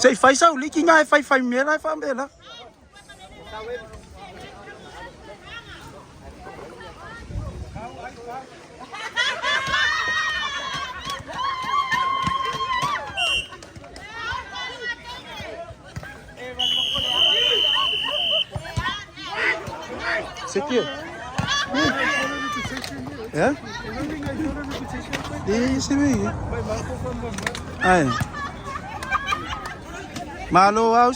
Se i fai sau liki na e fai fai mea la e faamea la. Seki e. Eh? E se me. Ai. Malo au.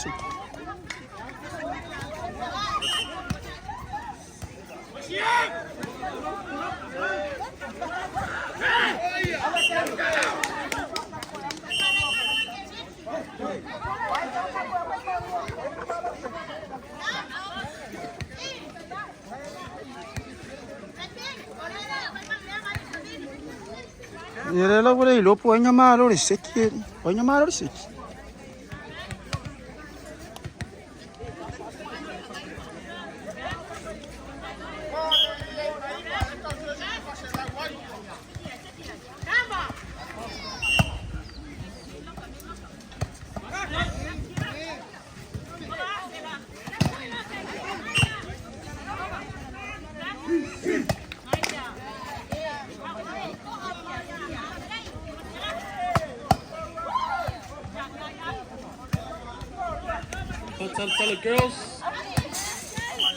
Ia lea la ua le iloa po o ai na malo le seki, o ai na malo le seki. Tala girls.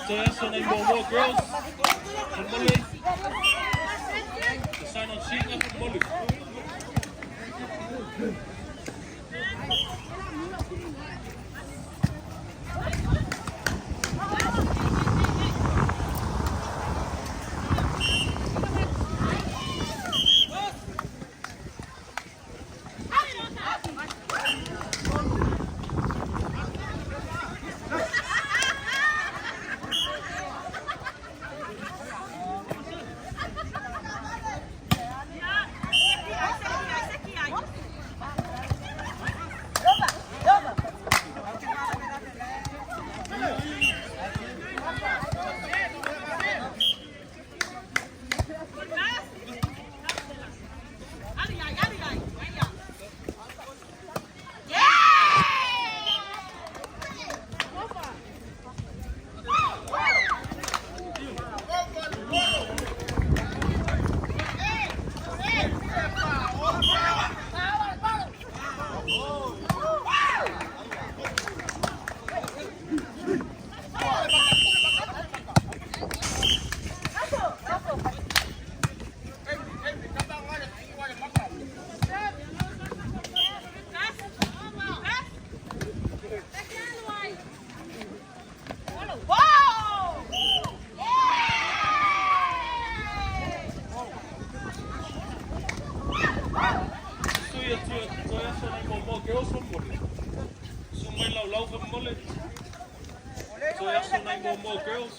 So that's the name more girls. Mole. The sign on sheet mole. More girls.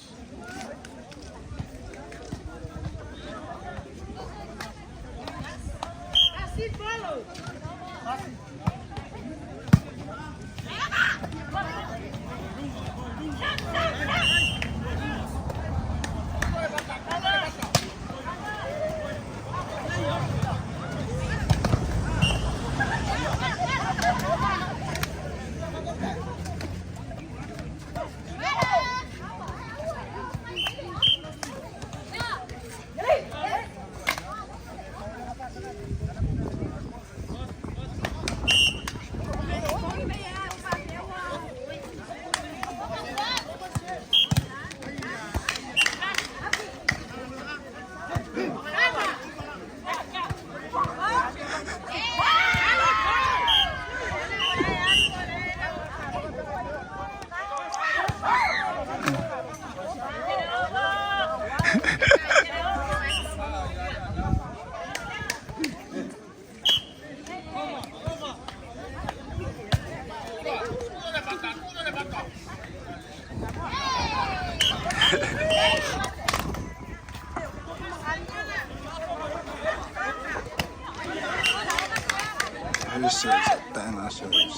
This is dinosaurs.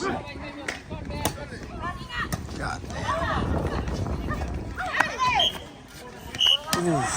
God damn. Oof.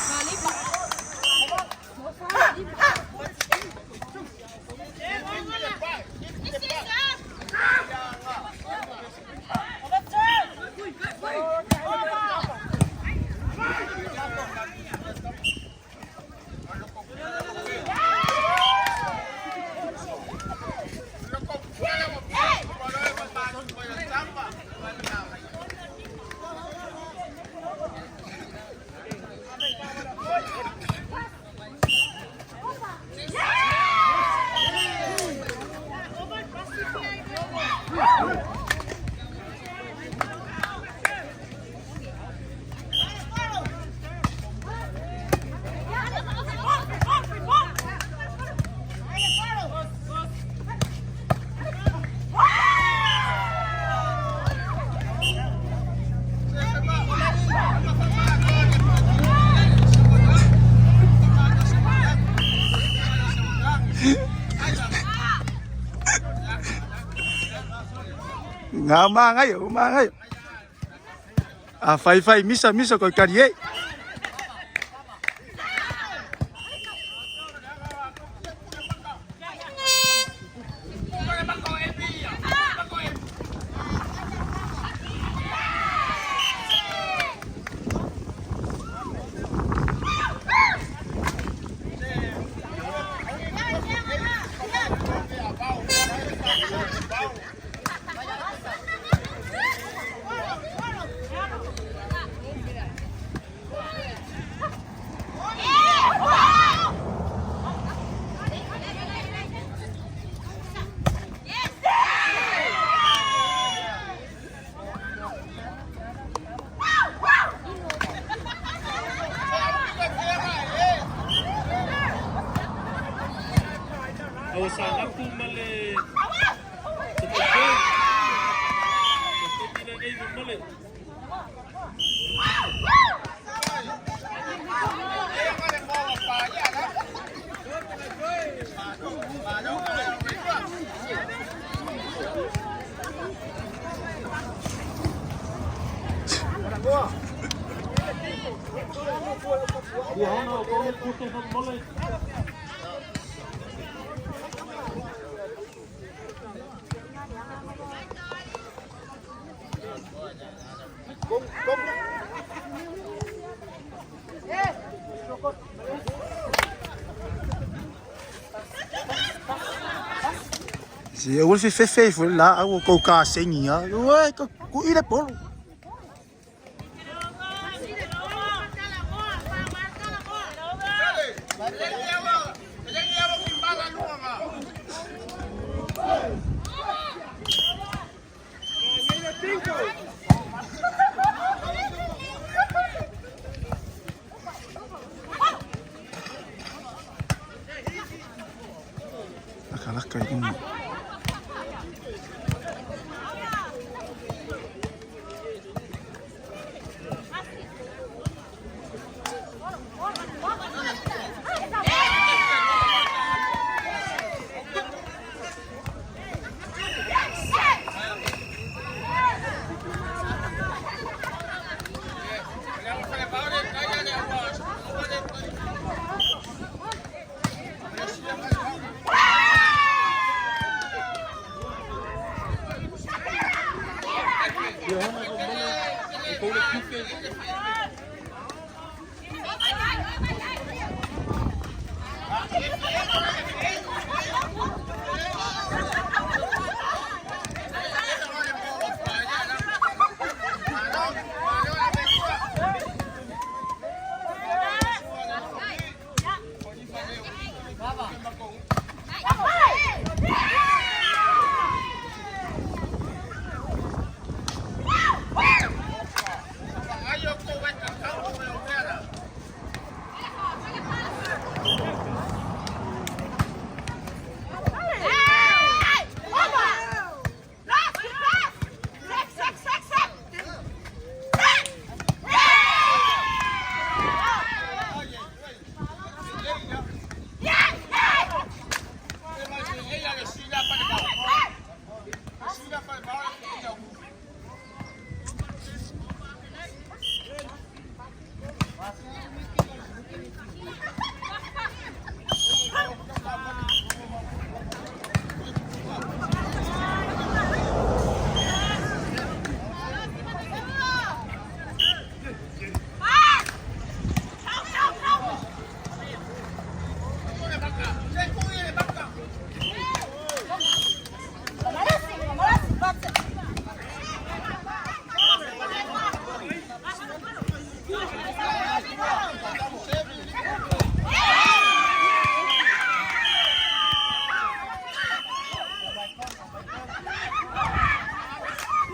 Ngā māngai, o māngai. A whai whai misa misa koe kari e. Aua sagapu ma le Satupoi. Satupoi lenei ma male. Ua hana o kona puto ma male. Se ua le fefefe ifo i le laau o kou kasegi a. Ua kuʻi le polo. Lakalaka i luga. Ua hana o male. O kona puto.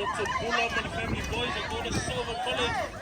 Lots of Bula ma le family boys o kona silver male.